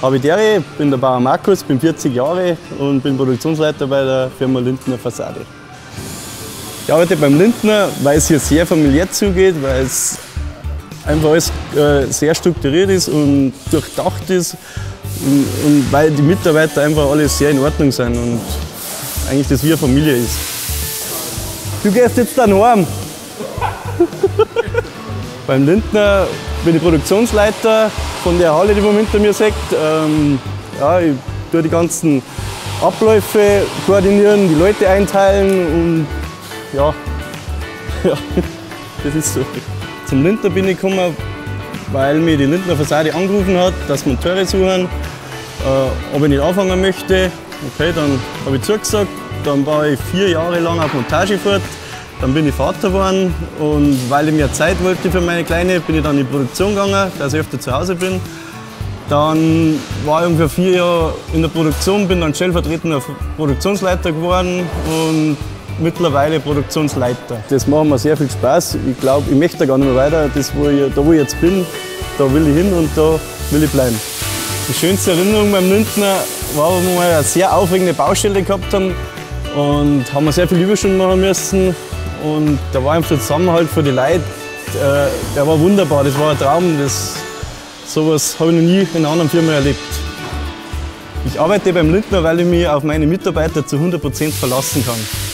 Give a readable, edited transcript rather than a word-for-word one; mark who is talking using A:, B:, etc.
A: Habidere, bin der Bauer Markus, bin 40 Jahre und bin Produktionsleiter bei der Firma Lindner Fassade. Ich arbeite beim Lindner, weil es hier sehr familiär zugeht, weil es einfach alles sehr strukturiert ist und durchdacht ist und weil die Mitarbeiter einfach alle sehr in Ordnung sind und eigentlich das wie eine Familie ist. Du gehst jetzt dann heim. Beim Lindner bin ich Produktionsleiter von der Halle, die man hinter mir sieht. Ja, ich tue die ganzen Abläufe koordinieren, die Leute einteilen und ja, ja, das ist so. Zum Lindner bin ich gekommen, weil mir die Lindner Fassade angerufen hat, dass Monteure suchen, ob ich nicht anfangen möchte. Okay, dann habe ich zugesagt. Dann war ich 4 Jahre lang auf Montagefahrt. Dann bin ich Vater geworden und weil ich mehr Zeit wollte für meine Kleine, bin ich dann in die Produktion gegangen, dass ich öfter zu Hause bin. Dann war ich ungefähr 4 Jahre in der Produktion, bin dann stellvertretender Produktionsleiter geworden und mittlerweile Produktionsleiter. Das macht mir sehr viel Spaß. Ich glaube, ich möchte da gar nicht mehr weiter. Das, da wo ich jetzt bin, da will ich hin und da will ich bleiben. Die schönste Erinnerung beim Lindner war, wo wir mal eine sehr aufregende Baustelle gehabt haben und haben wir sehr viel Überstunden machen müssen. Und da war einfach der Zusammenhalt für die Leute, der war wunderbar, das war ein Traum. Sowas habe ich noch nie in einer anderen Firma erlebt. Ich arbeite beim Lindner, weil ich mich auf meine Mitarbeiter zu 100% verlassen kann.